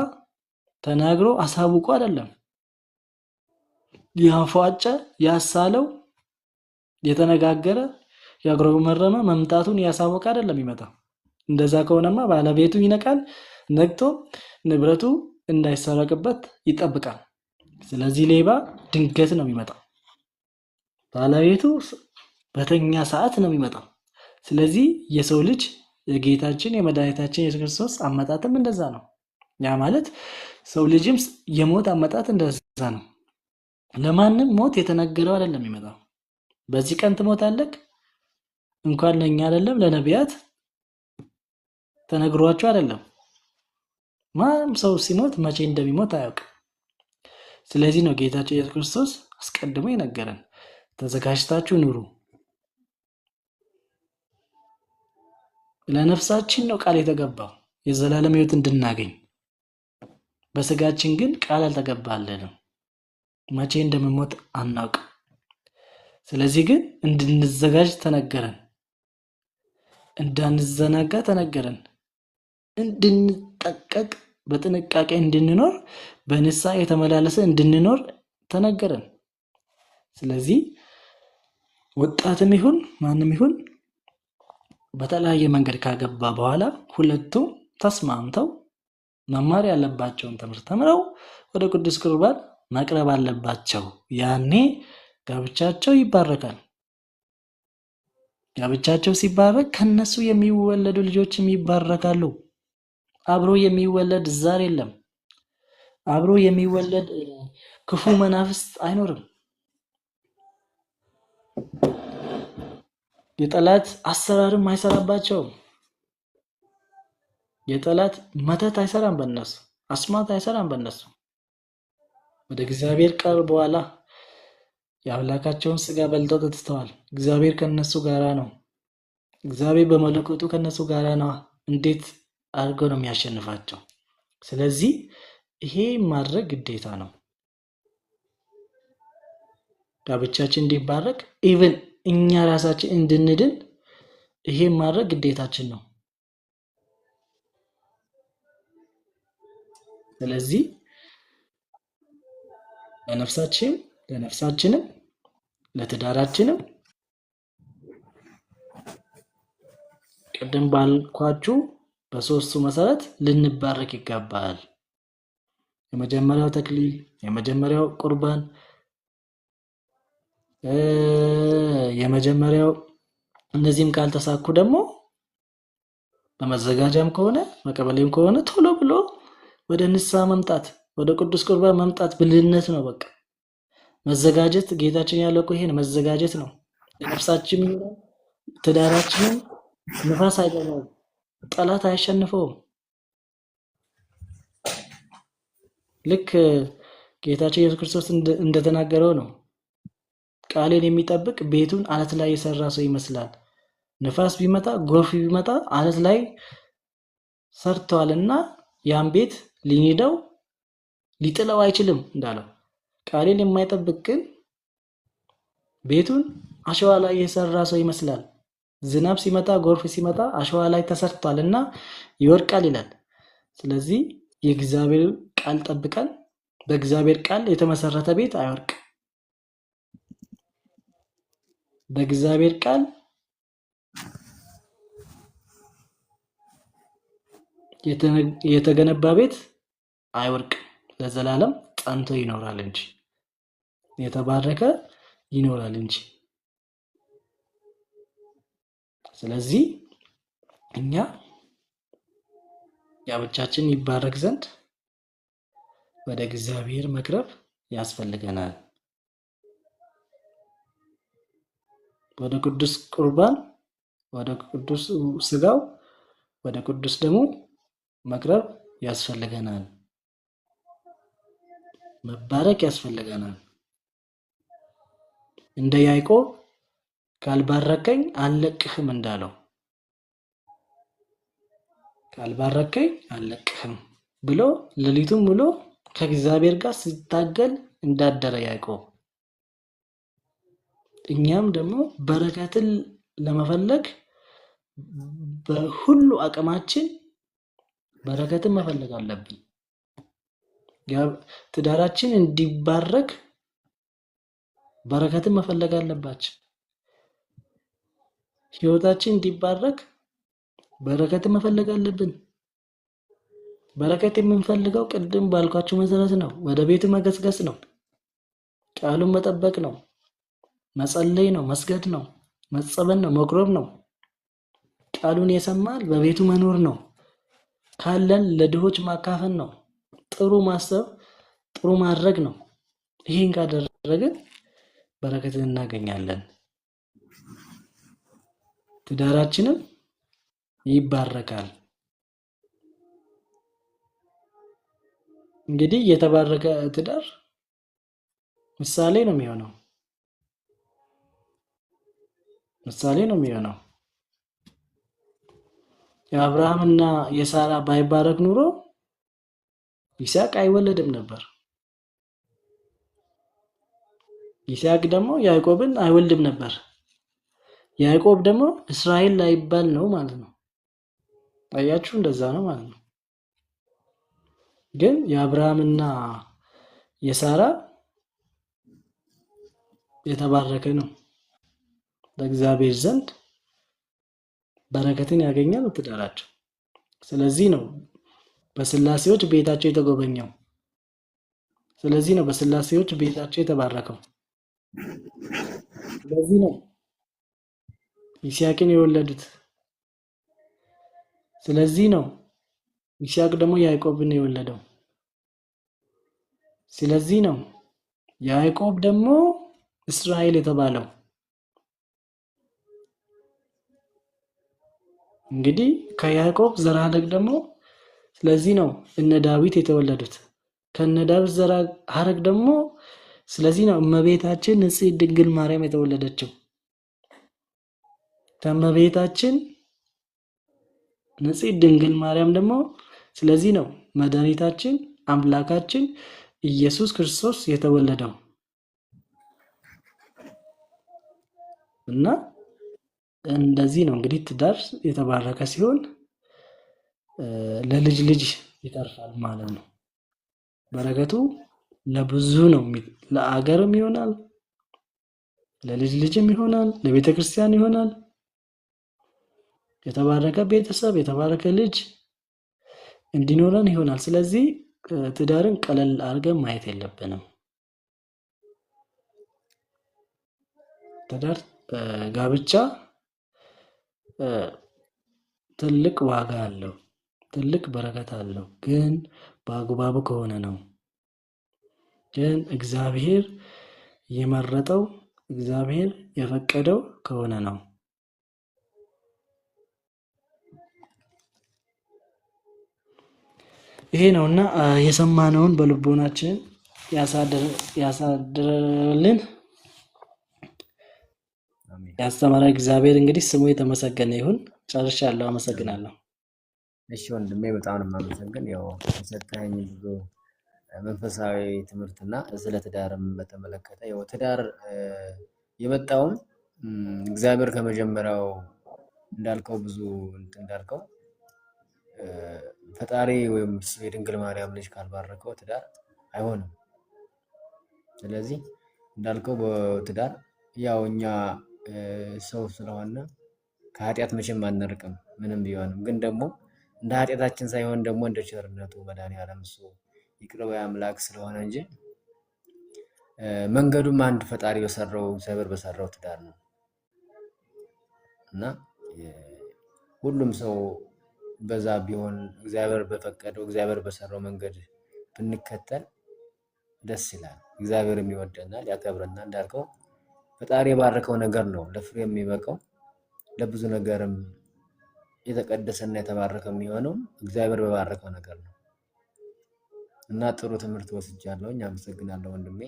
ተናግሮ አሳውቆ አይደለም፣ ያፏጨ ያሳለው የተነጋገረ ያጉረመረመ መምጣቱን ያሳወቀ አይደለም ይመጣ። እንደዛ ከሆነማ ባለቤቱ ይነቃል፣ ነቅቶ ንብረቱ እንዳይሰረቅበት ይጠብቃል። ስለዚህ ሌባ ድንገት ነው የሚመጣው፣ ባለቤቱ በተኛ ሰዓት ነው የሚመጣው። ስለዚህ የሰው ልጅ የጌታችን የመድኃኒታችን የኢየሱስ ክርስቶስ አመጣጥም እንደዛ ነው። ያ ማለት ሰው ልጅም የሞት አመጣጥ እንደዛ ነው። ለማንም ሞት የተነገረው አይደለም የሚመጣው። በዚህ ቀን ትሞታለህ እንኳን ለኛ አይደለም ለነቢያት ተነግሯቸው አይደለም። ማንም ሰው ሲሞት መቼ እንደሚሞት አያውቅም። ስለዚህ ነው ጌታችን ኢየሱስ ክርስቶስ አስቀድሞ የነገረን ተዘጋጅታችሁ ኑሩ። ለነፍሳችን ነው ቃል የተገባው የዘላለም ሕይወት እንድናገኝ። በስጋችን ግን ቃል አልተገባልንም። መቼ እንደምሞት አናውቅም። ስለዚህ ግን እንድንዘጋጅ ተነገረን፣ እንዳንዘናጋ ተነገረን፣ እንድንጠቀቅ በጥንቃቄ እንድንኖር በንስሐ የተመላለሰ እንድንኖር ተነገረን። ስለዚህ ወጣትም ይሁን ማንም ይሁን በተለያየ መንገድ ካገባ በኋላ ሁለቱም ተስማምተው መማር ያለባቸውን ትምህርት ተምረው ወደ ቅዱስ ቁርባን መቅረብ አለባቸው። ያኔ ጋብቻቸው ይባረካል። ጋብቻቸው ሲባረክ ከነሱ የሚወለዱ ልጆችም ይባረካሉ። አብሮ የሚወለድ ዛር የለም። አብሮ የሚወለድ ክፉ መናፍስት አይኖርም። የጠላት አሰራርም አይሰራባቸውም። የጠላት መተት አይሰራም በእነሱ፣ አስማት አይሰራም በእነሱ። ወደ እግዚአብሔር ቀርበዋላ። የአምላካቸውን ስጋ በልተው ጠጥተዋል። እግዚአብሔር ከነሱ ጋራ ነው። እግዚአብሔር በመለኮቱ ከነሱ ጋራ ነው። እንዴት አድርገው ነው የሚያሸንፋቸው? ስለዚህ ይሄ ማድረግ ግዴታ ነው። ጋብቻችን እንዲባረክ even እኛ ራሳችን እንድንድን ይሄ ማድረግ ግዴታችን ነው። ስለዚህ ለነፍሳችን ለነፍሳችንም ለትዳራችንም ቅድም ባልኳችሁ በሶስቱ መሰረት ልንባረክ ይገባል። የመጀመሪያው ተክሊል፣ የመጀመሪያው ቁርባን፣ የመጀመሪያው እነዚህም ካልተሳኩ ደግሞ በመዘጋጃም ከሆነ በቀበሌም ከሆነ ቶሎ ብሎ ወደ ንስሐ መምጣት ወደ ቅዱስ ቁርባን መምጣት ብልህነት ነው። በቃ መዘጋጀት፣ ጌታችን ያለው እኮ ይሄን መዘጋጀት ነው። ለነፍሳችን ይሆናል፣ ትዳራችንም ንፋስ አይገባውም፣ ጠላት አያሸንፈውም። ልክ ጌታችን ኢየሱስ ክርስቶስ እንደተናገረው ነው። ቃሌን የሚጠብቅ ቤቱን አለት ላይ የሰራ ሰው ይመስላል። ንፋስ ቢመጣ ጎርፍ ቢመጣ አለት ላይ ሰርተዋልና ያን ቤት ሊንደው ሊጥለው አይችልም እንዳለው፣ ቃሌን የማይጠብቅ ግን ቤቱን አሸዋ ላይ የሰራ ሰው ይመስላል። ዝናብ ሲመጣ ጎርፍ ሲመጣ አሸዋ ላይ ተሰርቷል እና ይወድቃል ይላል። ስለዚህ የእግዚአብሔር ቃል ጠብቀን በእግዚአብሔር ቃል የተመሰረተ ቤት አይወድቅም። በእግዚአብሔር ቃል የተገነባ ቤት አይወድቅም፣ ለዘላለም ጸንቶ ይኖራል እንጂ የተባረከ ይኖራል እንጂ። ስለዚህ እኛ ጋብቻችን ይባረክ ዘንድ ወደ እግዚአብሔር መቅረብ ያስፈልገናል። ወደ ቅዱስ ቁርባን፣ ወደ ቅዱስ ስጋው፣ ወደ ቅዱስ ደሙ መቅረብ ያስፈልገናል። መባረክ ያስፈልገናል። እንደ ያዕቆብ ካልባረከኝ አልለቅህም እንዳለው ካልባረከኝ አልለቅህም ብሎ ሌሊቱን ብሎ ከእግዚአብሔር ጋር ሲታገል እንዳደረ ያዕቆብ፣ እኛም ደግሞ በረከትን ለመፈለግ በሁሉ አቅማችን በረከትን መፈለግ አለብን። ትዳራችን እንዲባረክ በረከትን መፈለግ አለባችን። ህይወታችን እንዲባረክ በረከትን መፈለግ አለብን። በረከት የምንፈልገው ቅድም ባልኳችሁ መሰረት ነው። ወደ ቤቱ መገስገስ ነው። ቃሉን መጠበቅ ነው። መጸለይ ነው። መስገድ ነው። መጸበል ነው። መቁረብ ነው። ቃሉን የሰማል በቤቱ መኖር ነው። ካለን ለድሆች ማካፈል ነው። ጥሩ ማሰብ፣ ጥሩ ማድረግ ነው። ይህን ካደረግን በረከትን እናገኛለን። ትዳራችንም ይባረካል። እንግዲህ የተባረከ ትዳር ምሳሌ ነው የሚሆነው። ምሳሌ ነው የሚሆነው። የአብርሃምና የሳራ ባይባረክ ኑሮ ይስሐቅ አይወለድም ነበር። ይስሐቅ ደግሞ ያዕቆብን አይወልድም ነበር። ያዕቆብ ደግሞ እስራኤል ላይባል ነው ማለት ነው። አያችሁ፣ እንደዛ ነው ማለት ነው። ግን የአብርሃምና የሳራ የተባረከ ነው። በእግዚአብሔር ዘንድ በረከትን ያገኛል ትዳራቸው። ስለዚህ ነው በስላሴዎች ቤታቸው የተጎበኘው። ስለዚህ ነው በስላሴዎች ቤታቸው የተባረከው። ስለዚህ ነው ይስሐቅን የወለዱት። ስለዚህ ነው ይስሐቅ ደግሞ ያዕቆብን የወለደው። ስለዚህ ነው ያዕቆብ ደግሞ እስራኤል የተባለው። እንግዲህ ከያዕቆብ ዘር ሐረግ ደግሞ ስለዚህ ነው እነ ዳዊት የተወለዱት። ከነ ዳዊት ዘር ሐረግ ደግሞ ስለዚህ ነው እመቤታችን ንጽሕት ድንግል ማርያም የተወለደችው። ከእመቤታችን ንጽሕት ድንግል ማርያም ደግሞ ስለዚህ ነው መድኃኒታችን አምላካችን ኢየሱስ ክርስቶስ የተወለደው። እና እንደዚህ ነው እንግዲህ ትዳር የተባረከ ሲሆን ለልጅ ልጅ ይተርፋል ማለት ነው። በረከቱ ለብዙ ነው። ለአገርም ይሆናል፣ ለልጅ ልጅም ይሆናል፣ ለቤተ ክርስቲያን ይሆናል። የተባረከ ቤተሰብ፣ የተባረከ ልጅ እንዲኖረን ይሆናል። ስለዚህ ትዳርን ቀለል አድርገን ማየት የለብንም። ትዳር ጋብቻ ትልቅ ዋጋ አለው፣ ትልቅ በረከት አለው። ግን በአግባቡ ከሆነ ነው። ግን እግዚአብሔር የመረጠው እግዚአብሔር የፈቀደው ከሆነ ነው። ይሄ ነውና የሰማነውን በልቦናችን ያሳድርልን። ያስተማረ እግዚአብሔር እንግዲህ ስሙ የተመሰገነ ይሁን። ጨርሻለሁ። አመሰግናለሁ። እሺ ወንድሜ በጣም ነው የማመሰግን። ያው የሰጠኸኝ ብዙ መንፈሳዊ ትምህርትና ስለ ትዳርም በተመለከተ ያው ትዳር የመጣውም እግዚአብሔር ከመጀመሪያው እንዳልከው ብዙ እንትን እንዳልከው ፈጣሪ ወይም የድንግል ማርያም ልጅ ካልባረከው ትዳር አይሆንም። ስለዚህ እንዳልከው በትዳር ያው እኛ ሰው ስለሆነ ከኃጢአት መቼም አንርቅም ምንም ቢሆንም፣ ግን ደግሞ እንደ ኃጢአታችን ሳይሆን ደግሞ እንደ ቸርነቱ መድኃኒዓለም እሱ ይቅር ባይ አምላክ ስለሆነ እንጂ መንገዱም አንድ ፈጣሪ በሰራው እግዚአብሔር በሰራው ትዳር ነው እና ሁሉም ሰው በዛ ቢሆን እግዚአብሔር በፈቀደው እግዚአብሔር በሰራው መንገድ ብንከተል ደስ ይላል። እግዚአብሔርም ይወደናል፣ ያከብረናል። እንዳልከው ፈጣሪ የባረከው ነገር ነው ለፍሬ የሚበቃው፣ ለብዙ ነገርም የተቀደሰና የተባረከ የሚሆነው እግዚአብሔር በባረከው ነገር ነው። እና ጥሩ ትምህርት ወስጃለሁኝ። አመሰግናለሁ ወንድሜ።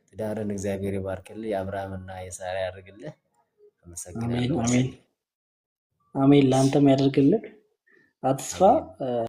ትዳርን እግዚአብሔር ይባርክልህ፣ የአብርሃምና የሳራ ያድርግልህ። አሜን። አመሰግናለሁ አሜን። ወንድሜ። አሜን። ለአንተም ያደርግልህ። አትስፋ። አሜን።